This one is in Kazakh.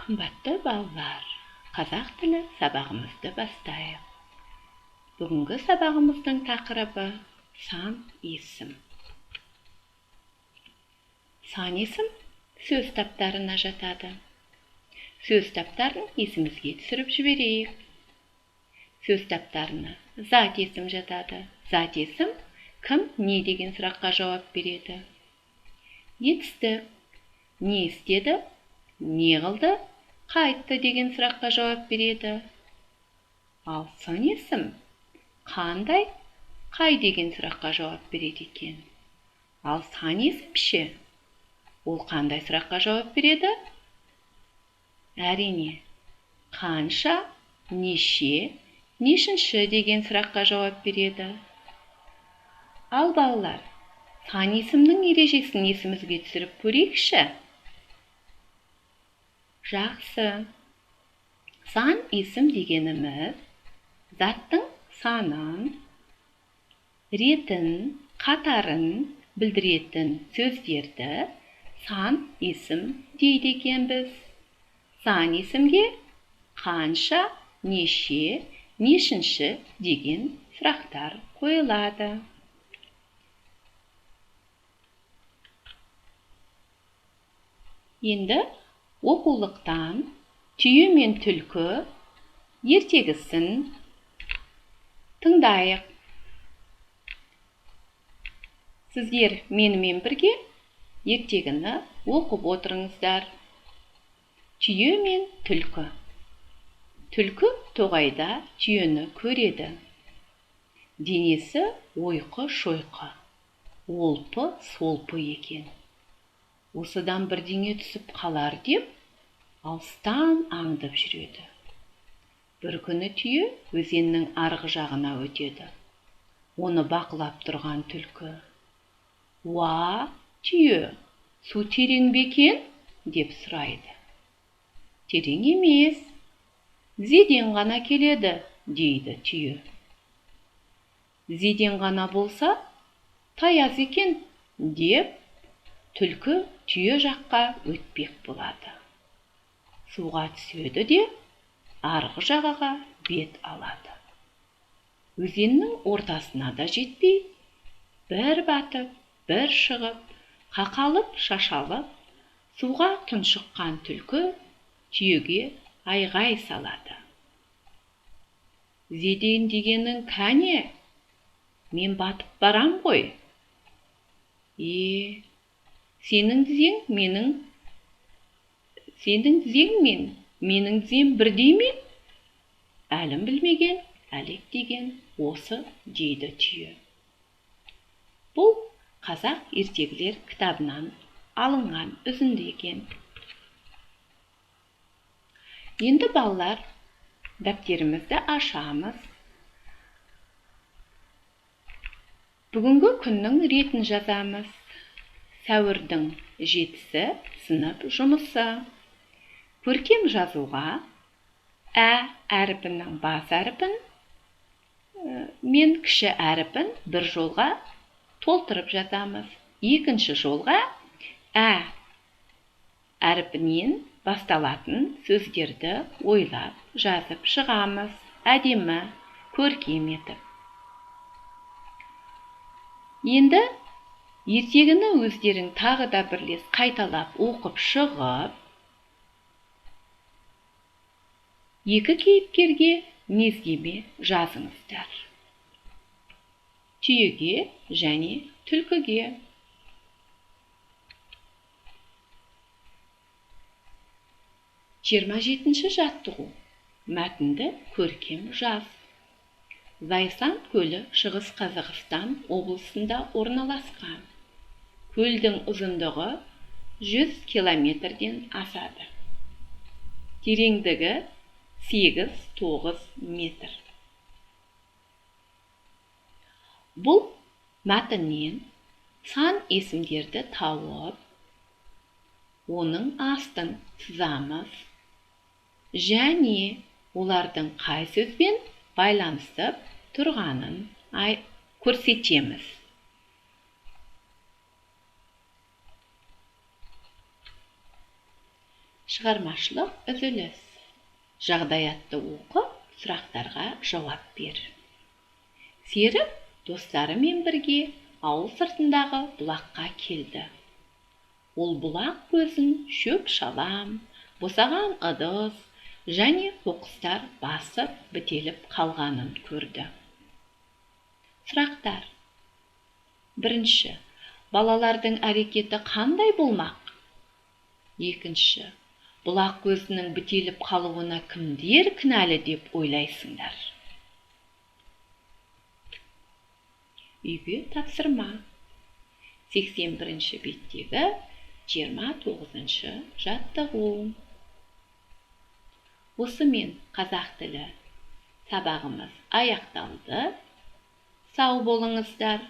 Қымбатты балалар, қазақ тілі сабағымызды бастайық. Бүгінгі сабағымыздың тақырыбы сан есім. Сан есім сөз таптарына жатады. Сөз таптарын есімізге түсіріп жіберейік. Сөз таптарына зат есім жатады. Зат есім кім, не деген сұраққа жауап береді. Етістік не істеді, не қылды, қайтты деген сұраққа жауап береді. Ал сын есім қандай, қай деген сұраққа жауап береді екен. Ал сан есім ше? Ол қандай сұраққа жауап береді? Әрине, қанша, неше, нешінші деген сұраққа жауап береді. Ал балалар, сан есімнің ережесін есімізге түсіріп көрейікші. Жақсы. Сан есім дегеніміз заттың санын, ретін, қатарын білдіретін сөздерді сан есім дейді екенбіз. Сан есімге қанша, неше, нешінші деген сұрақтар қойылады. Енді оқулықтан Түйе мен түлкі ертегісін тыңдайық. Сіздер менімен бірге ертегіні оқып отырыңыздар. Түйе мен түлкі. Түлкі тоғайда түйені көреді. Денесі ойқы-шойқы, олпы-солпы екен. Осыдан бірдеңе түсіп қалар деп алыстан аңдып жүреді. Бір күні түйе өзеннің арғы жағына өтеді. Оны бақылап тұрған түлкі: "Уа, түйе, су терең бе екен?" деп сұрайды. "Терең емес, тізеден ғана келеді", дейді түйе. "Тізеден ғана болса, таяз екен", деп түлкі түйе жаққа өтпек болады. Суға түседі де арғы жағаға бет алады. Өзеннің ортасына да жетпей, бір батып, бір шығып, қақалып, шашалып, суға тұншыққан түлкі түйеге айғай салады. "Тізеден дегенің кәне, мен батып барам ғой." "Е, сенің тізең менің, сенің тізең мен менің тізем бірдей ме? Әлім білмеген, әлек деген осы", дейді түйе. Бұл қазақ ертегілер кітабынан алынған үзінді екен. Енді балалар, дәптерімізді ашамыз. Бүгінгі күннің ретін жазамыз. Сәуірдің 7-сі сынып жұмысы. Көркем жазуға ә әрпінің бас әрпін мен кіші әрпін бір жолға толтырып жазамыз. Екінші жолға ә әрпінен басталатын сөздерді ойлап жазып шығамыз. Әдемі, көркем етіп. Енді ертегіні өздерің тағы да бірлес қайталап оқып шығып, екі кейіпкерге мінездеме жазыңыздар. Түйеге және түлкіге. Жиырма жетінші жаттығу. Мәтінді көркем жаз. Зайсан көлі Шығыс Қазақстан облысында орналасқан. Көлдің ұзындығы 100 километрден асады. Тереңдігі 8-9 метр. Бұл мәтіннен сан есімдерді тауып, оның астын сызамыз және олардың қай сөзбен байланысып тұрғанын көрсетеміз. Шығармашылық үзіліс. Жағдаятты оқып, сұрақтарға жауап бер. Серік достарымен бірге ауыл сыртындағы бұлаққа келді. Ол бұлақ көзін шөп-шалам, босаған ыдыс және қоқыстар басып, бітеліп қалғанын көрді. Сұрақтар. Бірінші, балалардың әрекеті қандай болмақ? Екінші, бұлақ көзінің бітеліп қалуына кімдер кінәлі деп ойлайсыңдар? Үйге тапсырма. 81 беттегі 29 жаттығу. Осымен қазақ тілі сабағымыз аяқталды. Сау болыңыздар.